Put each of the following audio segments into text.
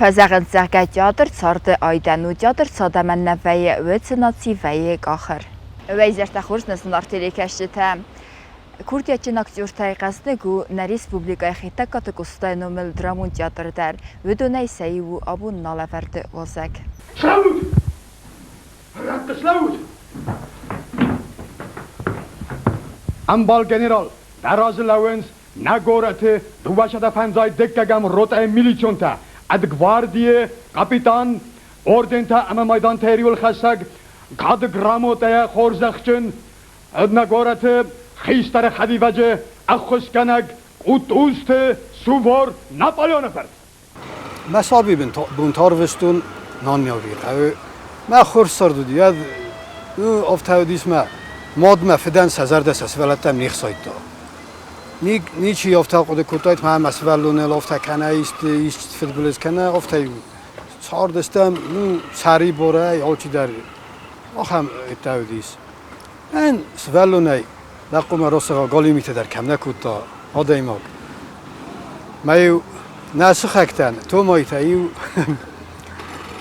Фӕзӕгъынц, зӕгъгӕ, театр царды айдӕн у. Театр цадӕмӕн нӕ вӕййы, уӕд цы наци вӕййы къахыр. Уӕ изӕртӕ хорз, нӕ зынаргъ телекӕсджытӕ! Курдиатджын актертӕй хъӕздыг у нӕ республикӕйы Хетӕгкаты Къостайы номыл драмон театр дӕр. Уыдонӕй сӕ иу у абон налӕвӕрды уазӕг. Слӕуут! Рӕтты слӕуут! Ӕмбал генерал, дӕ разы лӕууынц нӕ горӕты 205 дыккӕгӕм ротӕйы милиционтӕ, ӕд гвардийы капитан, ордентӕ ӕмӕ майдантӕй риуылхӕссӕг, кады грамотӕйӕ хорзӕхджын, нӕ горӕты хистӕры хӕдивӕджы ӕххуысгӕнӕг Къутузты Сувор Наполеоны фырт. Мӕ саби бунтарвыстон наннӕуи хъӕуы. Мӕ хорз цард уыди, ӕд афтӕ уыдис мӕ мад мӕ фыдӕн сӕ зӕрдӕ сӕ сывӕллӕттӕм не хсайдта. Ничи афтӕ хъуыды кодтаид, мӕ мӕ сывӕллоныл афтӕ кӕнӕ исты исты фыдбылыз кӕнӕ афтӕ цардыстӕм, ну, сӕрибарӕй алчидӕр ахӕм ӕддӕ уыдис. Ӕн сывӕллонӕй лӕппумӕ росӕгау галиу митӕ дӕр кӕм нӕ кодта адӕймаг. Мӕ-иу нӕ сыхӕгтӕн, Томайтӕ-иу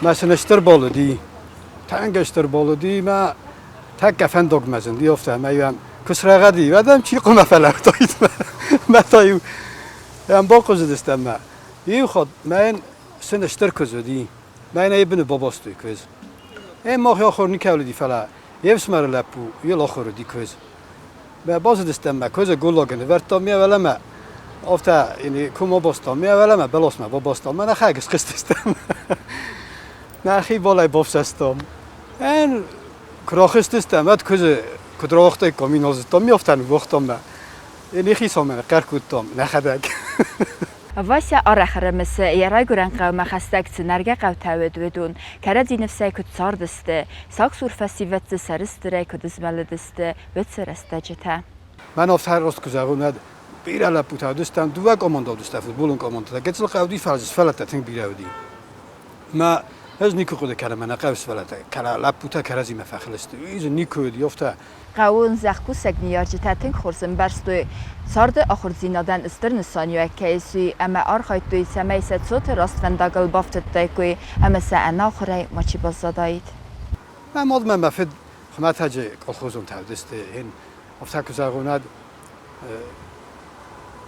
мӕ сын стыр бал уыди, тӕнгӕ стыр бал уыди, мӕ тӕккӕ фӕндагмӕ зынди афтӕ, ӕмӕ-иу ӕм куы срӕгъӕди, уӕд ӕм чи хъуамӕ фӕлӕууыдаид, мӕ та-иу ӕм бахъуызыдыстӕм мӕ. Иу хатт мӕ сын стыр куыдз уыди, мӕнӕ йӕ быны бабастой куыдз. Ӕм мах ахуыр никӕуыл уыди, фӕлӕ йе фсымӕры лӕппу йыл ахуыр уыди куыдз. Мӕ бацыдыстӕм мӕ куыдзы голлаг нывӕрдтам ме уӕлӕмӕ. Афтӕ куы ма бастам ме уӕлӕмӕ, бӕласмӕ бабастам, мӕ нӕхӕг схызтыстӕм. Нӕхи балӕй бафсӕстам. Ӕн куы рахызтыстӕм, уӕд куыдзы куыд рауагътаиккам, уый нал зыдтам, ме афтӕ ныууагътам мӕ. Нӕхицау хъӕр кодтам нӕхӕдӕг. Вася арӕх ӕрымысы, йӕ райгуырӕн хъӕумӕ хӕстӕг цы нӕргӕ хъӕутӕ уыд, уыдон, кӕрӕдзи ныфсӕй куыд цардысты, сагсур фӕсивӕд дзы сӕрыстырӕй куыд змӕлыдысты, уыцы рӕстӕджытӕ. Мӕн афтӕ раст куы зӕгъон, уӕд бирӕ лӕппутӕ уыдыстӕм, дыууӕ командӕ уыдыстӕм, футболон командӕтӕ. Гыццыл хъӕу уыди, фӕлӕ дзы сывӕллӕттӕ тынг бирӕ уыди. Мӕ ӕз никуы хъуыды кӕнын, мӕнӕ хъӕуы сывӕллӕттӕ, кӕнӕ лӕппутӕ кӕрӕдзимӕ фӕхыл сты. Уый дзы никуы уыди, афтӕ. Хъӕуы зӕхкусӕг ныййарджытӕ тынг хорз ӕмбӕрстой, царды ахуырдзинадӕн стыр нысаниуӕг кӕй ис, уый, ӕмӕ архайдтой, цӕмӕй сӕ цоты раст фӕндагыл бафтыдтаиккой ӕмӕ сӕ ӕнахуырӕй мачи баззадаид. Мӕ мад мӕ мӕ фыд хуымӕтӕджы колхозонтӕ уыдысты. Афтӕ куы зӕгъон, уӕд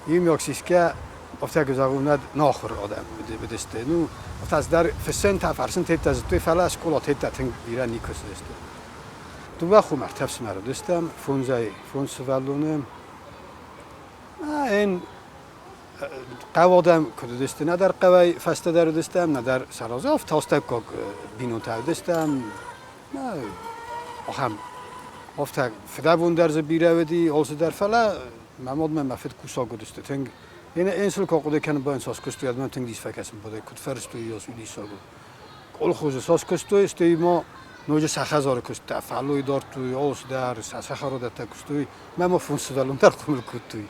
иумиаг сисгӕ, афтӕ куы зӕгъон, уӕд нахуыр адӕм уыдысты. Ну, афтӕ цыдӕр фыссынтӕ, фӕрсынтӕ зыдтой, фӕлӕ скъолатӕ тынг бирӕ никуы цыдысты. Дыууӕ хомӕ ӕртӕ ӕфсымӕры уыдыстӕм, фондзӕй фондз сывӕллоны. Ӕн хъӕуы адӕм куыд уыдысты, нӕдӕр хъӕуӕй фӕстӕдӕр уыдыстӕм, нӕдӕр сӕ разы астӕуккаг бинонтӕ уыдыстӕм. Ахӕм афтӕ фыдӕбон дӕр дзы бирӕ уыди, алцыдӕр, фӕлӕ мӕ мадмӕ мӕ фыд кусаг уыдысты тынг. Ен сыл куы ахъуыды кӕнын бон цас куыстой, уӕд мӕм тынг дис фӕкӕсын бадӕй, куыд фӕрстой, уый диссаг у. Колхозы цас куыстой, стӕй ма ноджы сӕ хӕдзары куысттӕ, фӕллой дардтой, алцыдӕр, сӕ цӕхӕрадӕттӕ куыстой, мӕ ма фондз сывӕллон дӕр хъомыл кодтой.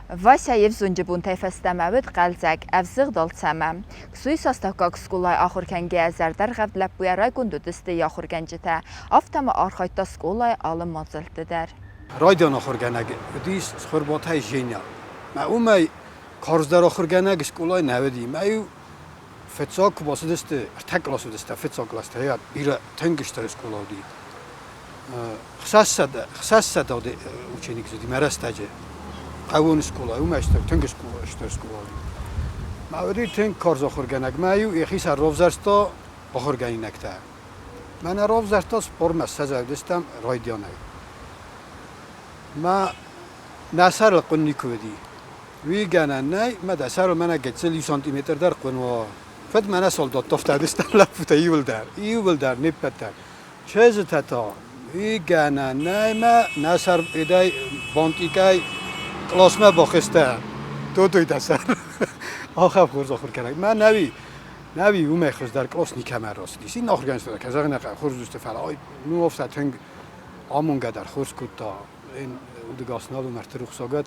Вася йе взонджы бонтӕй фӕстӕмӕ уыд хъӕлдзӕг, ӕвзыгъд алцӕмӕ. Ксуисы астӕуккаг скъолайы ахуыр кӕнгӕйӕ зӕрдӕргъӕвд лӕппуйӕ райгонд уыдысты йӕ ахуыргӕнджытӕ, афтӕ ма архайдта скъолайы алы мадзӕлтты дӕр. Райдиан ахуыргӕнӕг уыдис Цхуырбатӕй Женя. Мӕ уымӕй карздӕр ахуыргӕнӕг скъолайы нӕ уыди. Мӕ-иу фыццаг куы бацыдысты, ӕртӕ кълас уыдысты, фыццаг къластӕ, бирӕ тынг стыр скъола уыди. Хсӕзсӕдӕ ученик уыди мӕ рӕстӕджы. Хъӕууон скъола, уымӕй стыр, тынг стыр скъола уыди. Мӕ уыди тынг карз ахуыргӕнӕг. Мӕ-иу йӕхи сӕр равзӕрста ахуыргӕнинӕгтӕ. Мӕнӕ равзӕрста спормӕ ссӕдзӕвдыстӕм райдианӕй. Мӕ нӕ сӕрыл хъуын никуы уыди. Уый гӕнӕн нӕй, мӕ дӕ сӕрыл мӕнӕ гыццыл иу сантиметр дӕр хъуын уа. Фыд мӕнӕ солдаттӕ ӕфтадыстӕм лӕппутӕ иуылдӕр, иуылдӕр, не ппӕт дӕр. Чызджытӕ та, уый гӕнӕн нӕй мӕ нӕ сӕр идӕй бантъикӕй къласмӕ бахызтӕ. Тотойы дӕ сӕр. Ахӕм хорз ахуыргӕнӕг. Мӕ нӕуи, нӕуи уымӕй хуыздӕр кълас никӕмӕ рацыдис. Иннӕ ахуыргӕнджытӕ кӕй зӕгъын ӕй хъӕуы, хорз уыдысты, фӕлӕ ай ну афтӕ тынг амонгӕ дӕр хорз кодта. Удыгас нал у мӕрдты рухсагад.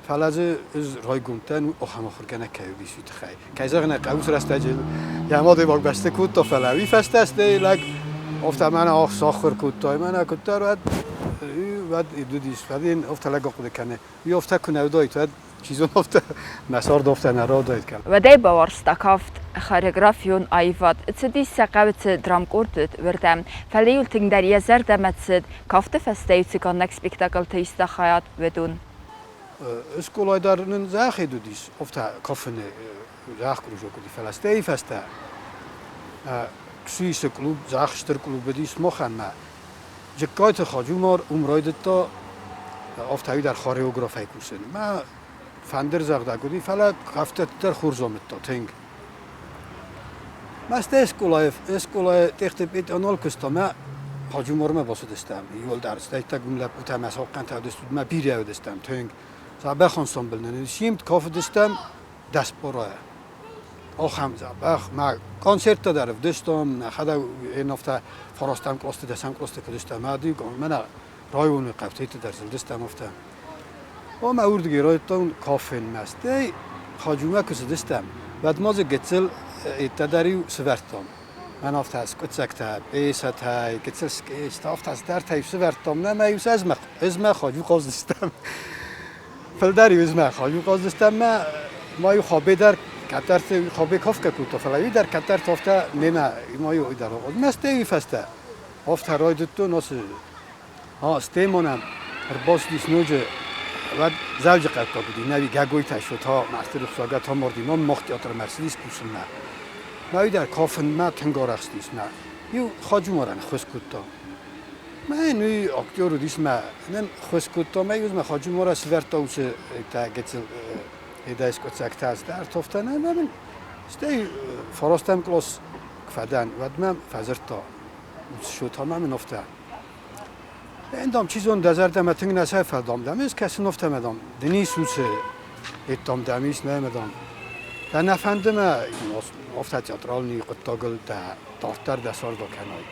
Фӕлӕ дзы ӕз райгонд дӕн, ахӕм ахуыргӕнӕг кӕй уыдис, уый тыххӕй. Кӕй зӕгъын ӕй хъӕуы, уыцы рӕстӕджы йӕ адӕймаг бӕсты кодта, фӕлӕ уый фӕстӕ стӕй лӕг афтӕ мӕнӕ сахуыр кодтай, мӕнӕ куыддӕр уӕд. Уӕд уыдис, уӕд ын афтӕ лӕг ахъуыды кӕны. Уый афтӕ куы нӕ уыдаид, уӕд чи зоны афтӕ мӕ цард афтӕ нӕ раудаид. Уӕдӕй бауарзта кафт, хореографион аивад, цыдис сӕ хъӕуы драмкъорд уыд уырдӕм, фӕлӕ-иу тынгдӕр йӕ зӕрдӕмӕ цыд, кафты фӕстӕ-иу цыганнаг спектаклты иста хайад, уыдон. Скъолайы дӕр нын зӕххид уыдис, афтӕ кафыны зӕхх кружок уыди, фӕлӕ стӕй фӕстӕ Ксуисы клуб, зӕхх стыр клуб уыдис махӕн Джыккайты Хаджумар уым райдыдта афтӕ дӕр хореографӕй кусын. Мӕ фӕндырдзӕгъдӕг уыди, фӕлӕ кафтӕ дӕр хорз амыдта тынг. Мӕ стӕй скъолайы, скъолайы Тъехты Петя нал куыста, мӕ Хаджумармӕ бацыдыстӕм иуылдӕр. Стӕй та уым лӕппутӕ мӕ цахъхъӕнтӕ уыдысты, мӕ бирӕ уыдыстӕм тынг. Дзӕбӕх ансамбль нын симд кафыдыстӕм дӕс порайӕ. Ахӕм дзӕбӕх. Мӕ концерттӕ дӕр ӕвдыстам, нӕхӕдӕг ӕнафтӕ фарастӕм къласты, дӕсӕм къласты куыдыстӕм, мӕнӕ районы хъӕутӕйты дӕр зылдыстӕм афтӕ. Омӕ уырдыгӕй райдыдтон кафенмӕ. Стӕй Хаджумӕ куы цыдыстӕм, уӕд ма дзы гыццыл ӕддӕдӕр-иу сывӕрдтам. Мӕн афтӕ скъуыддзӕгтӕ, пъесӕтӕ, гыццыл скъестӕ, афтӕ цыдӕртӕ-иу сывӕрдтам. Нӕ мӕ-иу сӕ ӕз мӕ Хаджу хъаздзыстӕм. Фылдӕр-иу ӕз мӕ Хаджу хъаздзыстӕм, мӕ ма-иу Хабе дӕр кӕддӕрты Хабе кафгӕ кодта, фӕлӕ уый дӕр кӕддӕрты афтӕ мемӕ ма-иу уый дӕр. Мӕ стӕй уый фӕстӕ афтӕ райдыдтон ацы Стемонӕн ӕрбацыдис ноджы, уӕд Дзӕуджыхъӕуккаг уыди, нӕ Гӕгойтӕ Шота, мастер Ухсага Тамарди, мӕм мах театрмӕ ӕрцыдис кусынмӕ. Мӕ уый дӕр кафынмӕ тынг арӕхстис мӕ. Иу Хаджумарӕн ӕххуыс кодта. Мӕ йын уый актер уыдис мӕ нын ӕххуыс кодта, мӕ иу мӕ Хаджумара сывӕрдта уыцы гыццыл едӕй скъуыддзӕгтӕ ӕртофта нӕ мӕ мын стӕй фарастӕм кълас куы фӕдӕн, уӕд мӕм фӕдзырдта. Шотамӕ мын афтӕ. Дам, чи зоны, дӕ зӕрдӕмӕ тынг нӕ сӕфа, дам, дам, ӕз кӕсын афтӕмӕ, дам, дын уыцы дам, дам, ис нӕ, дам. Дӕ нӕ фӕнды мӕ афтӕ театралный хъуыддагыл дӕ дарддӕр дӕ цард акӕнай.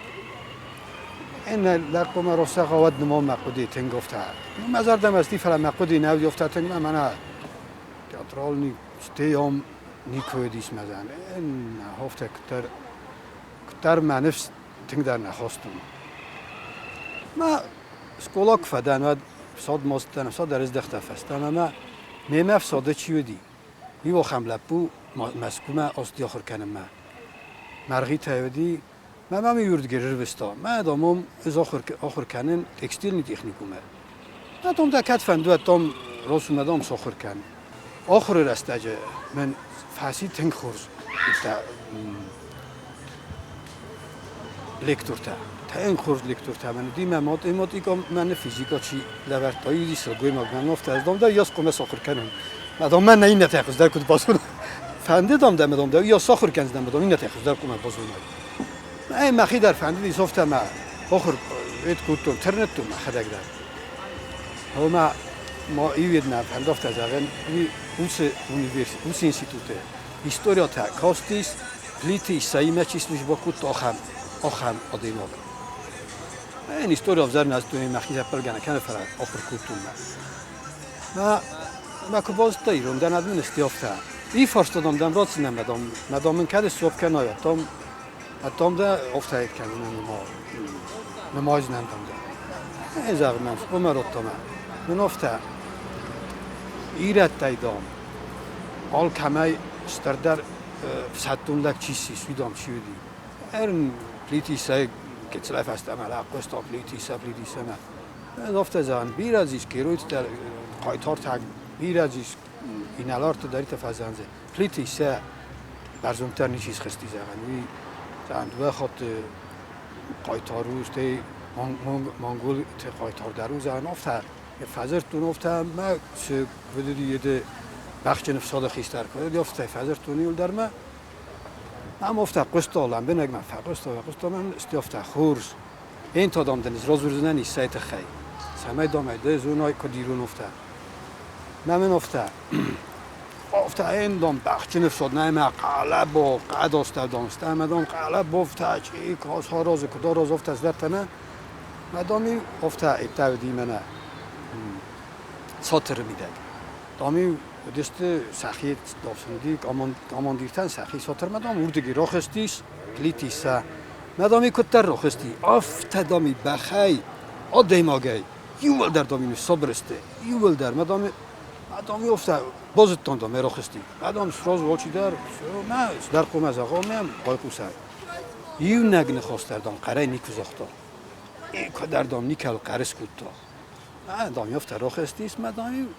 Ӕнӕ лӕппумӕ росӕгъа уӕд нымон мӕ хъуыди тынг афтӕ. Мӕ зӕрдӕмӕ сти, фӕлӕ мӕ хъуыди нӕ уыди афтӕ тынг, мӕ мӕнӕ театралный стейом никуы уыдис мӕ зӕн. Афтӕ куыддӕр, куыддӕр мӕ ныфс тынгдӕр нӕ хостон. Мӕ скъола куы фӕдӕн, уӕд фсадмӕ ацыдтӕн, ӕфсад ӕрыздӕхтӕн фӕстӕмӕ ӕмӕ мемӕ ӕфсады чи уыди, иу ахӕм лӕппу Мӕскуымӕ ацыди ахуыр кӕнынмӕ. Мӕргъитӕй уыди, мӕ мӕм иуырдыгӕй ӕрвыста. Мӕ, дам, уым ӕз ахуыр кӕнын текстильный техникумы. Мӕ, дам, дӕ кӕд фӕнды, уӕд, дам, рацу, дам, сахуыр кӕн. Ахуыры рӕстӕджы мын фӕци тынг хорз лектортӕ. Тынг хорз лектортӕ мын уыди. Мӕ математикӕ мӕны физикӕ чи лӕвӕрдта, уый сылгоймаг мӕн афтӕ, ӕз дам дӕ йас хъуамӕ сахуыр кӕнон. Мӕ дам мӕ нӕ иннӕтӕ хуыздӕр куыд базоной. Фӕнды дам дӕ, мӕ дам дӕ йас сахуыр кӕндзынӕн, мӕ дам иннӕтӕ хуыздӕр хъуамӕ базоной. Ӕй мӕхи дӕр фӕндыди афтӕ мӕ ахуыр кодтон, тырныдтон мӕхӕдӕг дӕр. Ӕмӕ ма иуеднӕ фӕндӕгтӕ зӕгъӕн, уый уыцы уыцы институты историятӕ кастис, Плиты Исаимӕ чи службӕ кодта, ахӕм, ахӕм адӕймаг. Ӕн истори ӕвзӕр нӕ зыдтон, мӕхи зӕппӕлгӕ нӕ кӕны, фӕлӕ ахуыр кодтон мӕ. Мӕ, мӕ куы базыдта ирон дӕн администи афтӕ. И фарста дам дӕм ратдзынӕн, мадам, мадам мын кӕд сдзуапп кӕнай, дам, дам дӕ афтӕ кӕнынӕн нымайдзынӕн, дам дӕ. Ӕй зӕгъ мӕм, омӕ радта мӕ. Мын афтӕ ирӕттӕй, дам, алкӕмӕй стырдӕр ӕфсӕддон лӕг чи ссис, уый, дам, чи уыди. Ӕрын Плиты Исайы гыццылӕй фӕстӕмӕ рахъуыста Плиты Иса, Плиты Исамӕ. Ӕз афтӕ зӕгъын, бирӕ дзы ис геройтӕ дӕр, хъайтартӕ, бирӕ дзы ис инӕлартӕ дӕр фӕзӕндзӕн. Плиты Иссӕ бӕрзонддӕр ничи схызти, зӕгъӕн, уый зӕгъӕн, дыууӕ хатты хъайтар у, стӕй монголты хъайтар дӕр у, зӕгъӕн, афтӕ фӕдзырдтон, афтӕ мӕ цы уыди еды бӕхджын ӕфсады хистӕр куы уыди, афтӕ фӕдзырдтон иуыл дӕр мӕ. Ам афтӕ хъуыста, лӕмбынӕг мӕ фӕхъуыста, фӕхъуыста мӕм, стӕй афтӕ хорз. Ен та, дам, дын радзурдзынӕн Иссӕйы тыххӕй, цӕмӕй, дам, ӕй ды зонай, куыд ирон афтӕ. Мӕ мын афтӕ афтӕ ӕндон бӕхджын ӕфсад нӕ хъӕлӕбо къӕдостӕ дон стӕмӕ дон хъӕлӕбофтӕ чи косорозы кудорозофтӕ цыдӕртӕ мӕ доми офтӕ иттӕ мӕнӕ цатыры мидӕг. Доми уыдысты сӕхи дофсынди командиртӕн сӕхи цатырмӕ дам уырдыги рахызтис, Плиты Иссӕ. Мӕ доми куыддӕр рахызти, афтӕ доми бӕхӕй. Адӕймагӕй иууылдӕр дам ин ссабыр сты, иууылдӕр. Мӕ дам, мӕ дам афтӕ базыдтон дам, ӕрахызти. Мӕ дам сразу алчидӕр, мӕ цыдӕр хъуамӕ зӕгъа, мӕм байхъусӕд. Иунӕг ныхас дӕр дам хъӕрӕй никуы загъта. Никуы дам никӕуыл хъӕр скодта. Мӕ дам афтӕ рахызтис, мӕ дам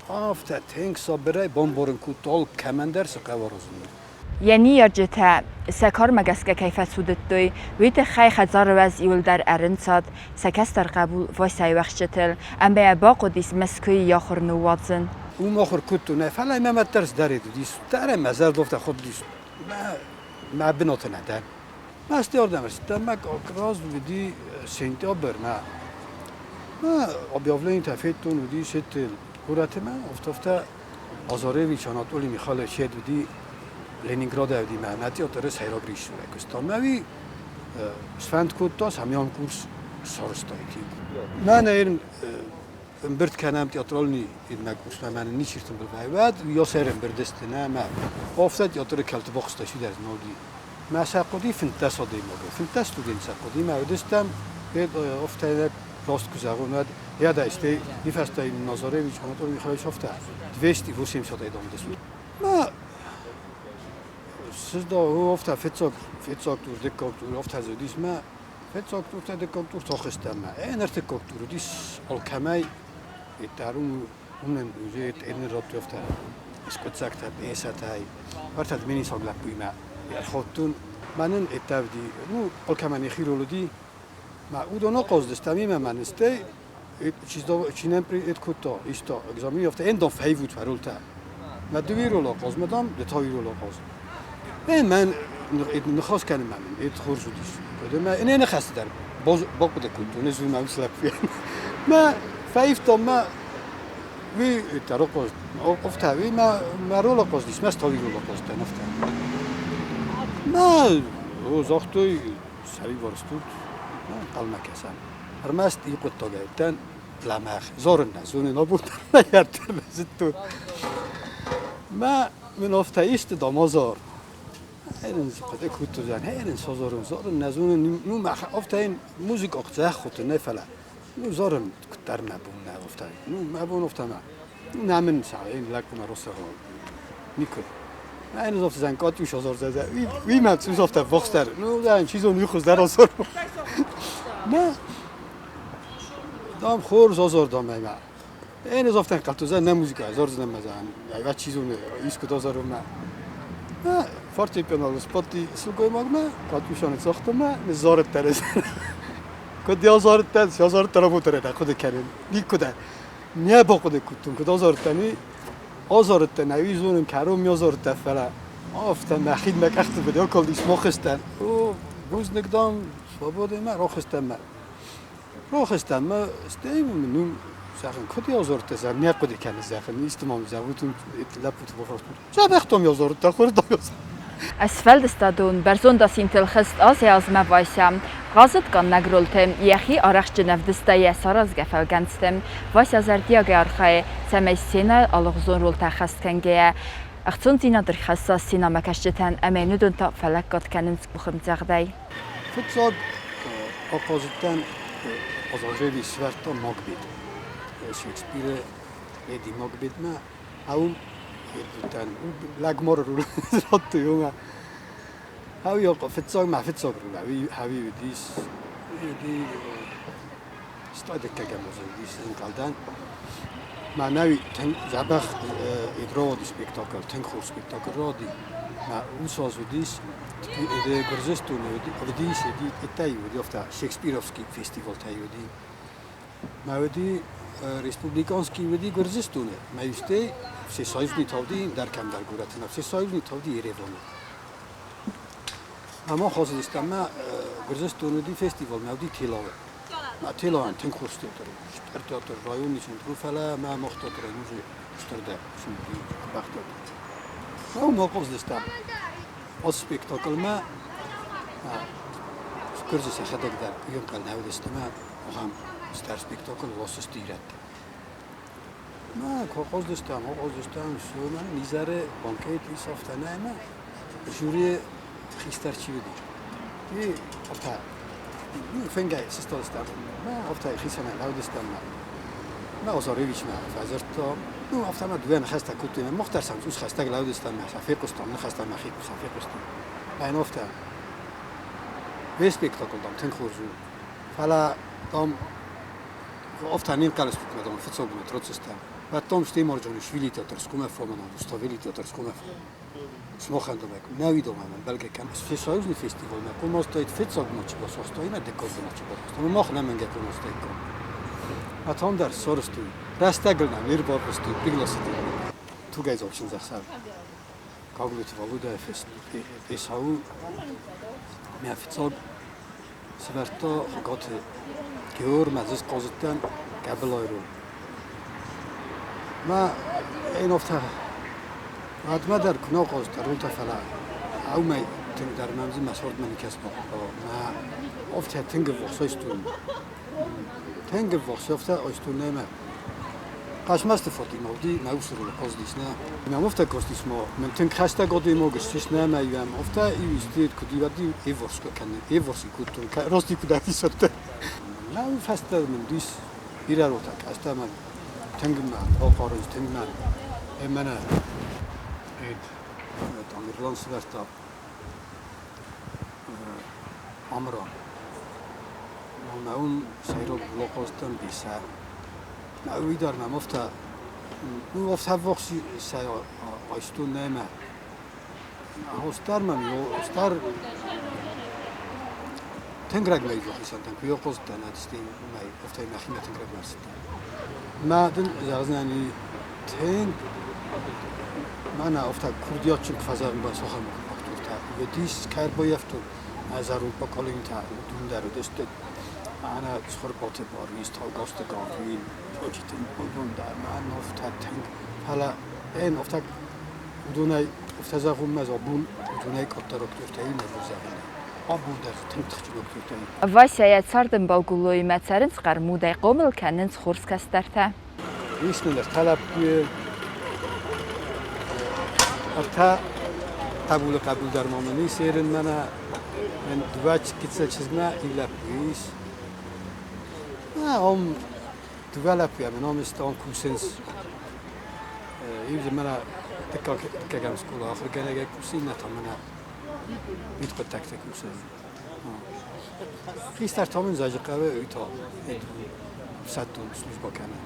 афтӕ тынг сабырӕй бамбарын кодта алкӕмӕн дӕр цы хъӕуы аразын. Йӕ ныййарджытӕ сӕ кармӕ гӕсгӕ кӕй фӕцудыдтой, уый тыххӕй хӕдзары уӕз иуылдӕр ӕрынцад сӕ кӕстӕр хъӕбул Васяйы уӕхсчытыл, ӕмӕ йӕ бахъуыдис Мӕскуыйы йӕ ахуыр ныууадзын. Уым ахуыр кодтон, нӕ фӕлӕ мӕ мад дӕр сдарид уыдис, дӕр мӕ зӕрдыл худтис. Мӕ бынаты нӕ дӕн. Мӕсты ардӕм ӕрцыдтӕн, мӕ как раз уыди сентябрь, мӕ объявлениетӕ федтон, уыди сетты горӕты мӕ, афтӕ Азаревич Анатолий Михайлович йед уыди Ленинградӕй уыди мӕ нӕ театры сӕйраг режиссерӕй куыста. Мӕ уый сфӕнд кодта, цӕмӕй курс сарӕзтаид. Мӕнӕ йын ӕмбырд кӕнӕм театральный иннӕ курсмӕ, мӕнӕ ничи ӕртымбыл вӕййы, уӕд йӕ сӕр ӕмбырд сты, нӕ мӕ афтӕ театры кӕлты бахста сидӕр ноги. Мӕ сӕ хъуыди 15 адӕймагӕй, 15 студент сӕ хъуыди, мӕ уыдыстӕм, афтӕ раст куы зӕгъон, уӕд йӕ стӕй нифӕстӕ Назаревич Анатолий Михайлович афтӕ 280 адӕймаг. Мӕ сызда афтӕ фыццаг фыццаг тур, дыккаг тур, афтӕ дзы уыдис мӕ фыццаг туртӕ, дыккаг тур тохыстӕм мӕ. Ӕртыккаг тур уыдис алкӕмӕй дӕр уымӕн ӕрныр радтой афтӕ скъуыддзӕгтӕ, пьесӕтӕй. Ӕртӕ тбилисаг лӕппуимӕ ӕрхаудтон. Мӕнӕн ӕддӕвди, ну, алкӕмӕн йӕхи роль уыди. Мӕ уыдон ахъаздзыстӕм имӕ мӕн стӕй чи нӕм кодта, иста экзамен, афтӕ ӕндон фӕивут ролтӕ. Мӕ дыууӕ ролы ахъаз, мӕ дам, ды та иу ролы ахъаз. Мӕн ныхас кӕнын мӕнӕн, это хорз уыдис. Мӕ ӕнӕ ныхӕсты дӕр бахъуыды кодтон, ӕз уымӕ уыцы лӕппуйӕн. Мӕ фӕивтон мӕ уый тарохъоз, афтӕ, уый мӕ мӕ ролы ахъаздис, мӕ стауи ролы ахъаздтӕн, афтӕ. Мӕ загътой, сӕрибар стут, ӕнхъӕлмӕ кӕсӕм. Ӕрмӕст и хъуыддагӕй дӕн лӕмӕгъ. Зорын нӕ зонын, абон дӕр нӕ йӕ зыдтон. Мӕ мын афтӕ исты дам азар. Хӕрын хъуыды кодтон, хӕрын созорын, зорын нӕ зонын, ну мӕ афтӕ йын музыка дзӕххуты нӕ фӕлӕ ну зорын куыддӕр мӕ бон нӕ афтӕ, ну мӕ бон афтӕ нӕ. Нӕ мын сагъин лӕгмӕ росӕгъ никуы. Мӕ афтӕ зӕн катюша зорзӕ, уый мӕ цус афтӕ вохстӕр, ну зӕн чи зон уый хуыздӕр азор. Нӕ дам хорз азор дам ӕмӕ. Én az often kaltozza, nem muzika, zorz nem ezen. Vagy csizón, iskut azorom már. Fortepiano spotti сылгоймагмӕ, катюшаны цагътамӕ, ныззарыдтӕн ӕз. Куыд азарыдтӕн, цы азарыдтӕн абон дӕр хъуыды кӕнын. Никуыдӕр. Не бахъуыды кодтон, куыд азарыдтӕн, уый. Азарыдтӕн, ӕви зонын, кӕрон ме азарыдтӕн, фӕлӕ афтӕ мӕ хид мӕ къӕхты бын акалдис, махызтӕн. О, бузныг, дам, свободӕмӕ, рахызтӕн мӕ. Рахызтӕн мӕ, стӕй мын зӕгъын, куыд азарыдтӕ, зӕгъын, не хъуыды кӕны, зӕгъын, исты ма мын зӕгъут, лӕппуты бафарстон. Дзӕбӕх дам азарыдтӕ, хорз дам азарыдтӕ. Сфӕлдыстадон бӕрзонд асинтыл хызт азӕй-азмӕ Вася. Хъазыд къаннӕг ролты, йӕхи арӕхстджын ӕвдыста йӕ саразгӕ фӕлгӕндзты. Вася зӕрдиагӕй архайы, цӕмӕй сценӕйыл алыгъуызон ролтӕ ӕххӕст кӕнгӕйӕ, ӕхцондзинад ӕрхӕсса сценӕмӕкӕсджытӕн ӕмӕ йын уыдон та фӕлӕггад кӕнынц къухӕмдзӕгъдӕй. Фыццаг ахъазыдтӕн Азазели сӕвӕрдта Макбет. Шекспиры Леди Макбетмӕ Ау лӕгмары рул радтой уымӕ. Ау фыццаг мӕ фыццаг рул ӕви уыдис уыди стадиккӕгӕм уыдис ӕнхъӕлдӕн. Мӕнӕуи тынг дзӕбӕх рауади спектакль, тынг хорз спектакль рауади. Мӕ уыцы аз уыдис Гуырдзыстоны уыдис ӕддӕйы уыди афтӕ Шекспировский фестивалтӕй уыди. Мӕ уыди республиканский уыди Гуырдзыстоны, мӕ устӕй всесоюзный тавди дӕр кӕмдӕр горӕты, всесоюзный тавди Ереваны. Ӕмӕ хъазыдыстӕм мӕ Гуырдзыстоны уыди фестивал, мӕ уыди Телавы. Мӕ Телавӕн тынг хорз театр, стыр театр, районы центр, фӕлӕ мӕ мах театрӕн уже стырдӕр бӕхтеатр. Мӕ уым ахъазыдыстӕм ацы спектаклмӕ Гуырдзы сӕхӕдӕг дӕр ӕнхъӕл нӕ уыдысты мӕ ахӕм стыр спектакль ласысты ирӕттӕ. Мӕ куы ахъаздыстӕм, мӕ изӕры банкет ис афтӕ нӕ ӕмӕ жюри хистӕр чи уыди, уый афтӕ. Фынгӕй сыстадыстӕм, мӕ афтӕ хицӕнӕй лӕудыстӕм. Мӕ Озаревичмӕ фӕдзырдта, ну, афтӕ мӕ дыууӕ ныхӕстӕ кодтой, мах дӕр сӕм цъус хӕстӕг лӕудыстӕм, сӕ фехъуыстам, ныхӕстӕ мӕхи сӕ фехъуыстон. Ӕн афтӕ. Ве спектакль, дам, тынг хорз у. Фӕлӕ, дам, афтӕ не нхъӕлыстут, мӕ, дам, фыццаг бынат ратдзыстӕм. Уӕд, дам, стӕй Марджанишвили театр скомӕфа, мӕнӕ Руставели театр скомӕфа. Сымахӕн дам, нӕ уидомӕ мӕн бӕлгӕ кӕн. Всесоюзный фестивалмӕ комастайд фыццаг бынат чи бацахста, иннӕ дыккаг бынат чи бацахста. Мах нӕмӕнгӕ комастаиккам. А там дӕр ссарыстой. Рӕстӕгыл нӕм не рбарвыстой, пригласили. Тугӕйдзаг чындзӕхсӕв. Гаглойты Валодяйы Эсау мӕ фыццаг сӕвӕрдта Хуыгаты Геор мӕ дзы схъазыдтӕн Гӕбылайы роль. Мӕ ӕн афтӕ уӕдмӕ дӕр куы нӕ хъазыдтӕ ролтӕ, фӕлӕ уымӕй тынгдӕр мӕм дзы мӕ цардмӕ никӕцы бахъуыд. Мӕ афтӕ тынг ӕввахс айстон. Тынг ӕввахс афтӕ айстон нӕ Хъӕцмӕзты Фатимӕ уыди мӕ усы ролы хъазыдис нӕ. Мӕм афтӕ кастис ма, мӕн тынг хӕстӕг адӕймаг ссис нӕ ӕмӕ йӕм афтӕ иу исты куыд иуӕд-иу ӕввахс кӕны, ӕввахс кодтон, раст куыд ӕфисӕрдтӕ. Мӕ уый фӕстӕ мын дис бирӕ ротӕ каст ӕмӕ тынг мӕ бахъарыд, тынг мӕ мӕнӕ Тамерлан сывӕрдта Амыран. Мӕ уым сӕйраг блокхостӕн бисӕ. Мӕ уый дӕр мӕм афтӕ, ну, афтӕ ӕввахс сӕ айстон нӕма. Хостар мӕм хостар тынг рагмӕ хицӕнтӕн куы хъуыстӕн, мӕй афтӕ мӕхимӕ тынг рагмӕ ӕрцыдтӕн. Мӕ дын зӕгъдзынӕн тынг мӕнӕ афтӕ курдиатджын куы фӕзӕгъын бацахӕм актертӕ уыдис, кӕй ӕрбаййӕфтон зӕронд поколенийтӕ, уыдон дӕр уыдысты мӕнӕ Цхуырбаты Барис, Таугазты Гаврил, Тоджиты уыдон дӕр мӕн афтӕ тынг, фӕлӕ ӕн афтӕ уыдонӕй афтӕ зӕгъон мӕ абон уыдонӕй къаддӕр актертӕ нӕ зӕгъин. Абон дӕр тынг тыхджын актертӕ. Вася йӕ цардӕмбал Гулоимӕ цӕрынц хъӕрмудӕй, хъомыл кӕнынц хорз кӕстӕртӕ. Ис нын ӕртӕ лӕппуйы, ӕртӕ хъӕбулы хъӕбул дӕр ма мын ис ерын мӕнӕ мӕн дыууӕ гыццыл чызгмӕ иу лӕппу ис. Ам дыууӕ лӕппуйӕ мын ам сты, ам кусынц. Иу дзы мӕнӕ дыккаг дыккӕгӕм скъола ахуыргӕнӕгӕй кусы, иннӕ та мӕнӕ мидхъуыддӕгты кусы. Хистӕр та мын Зазыхъӕуы, уый та ӕфсӕддон службӕ кӕны.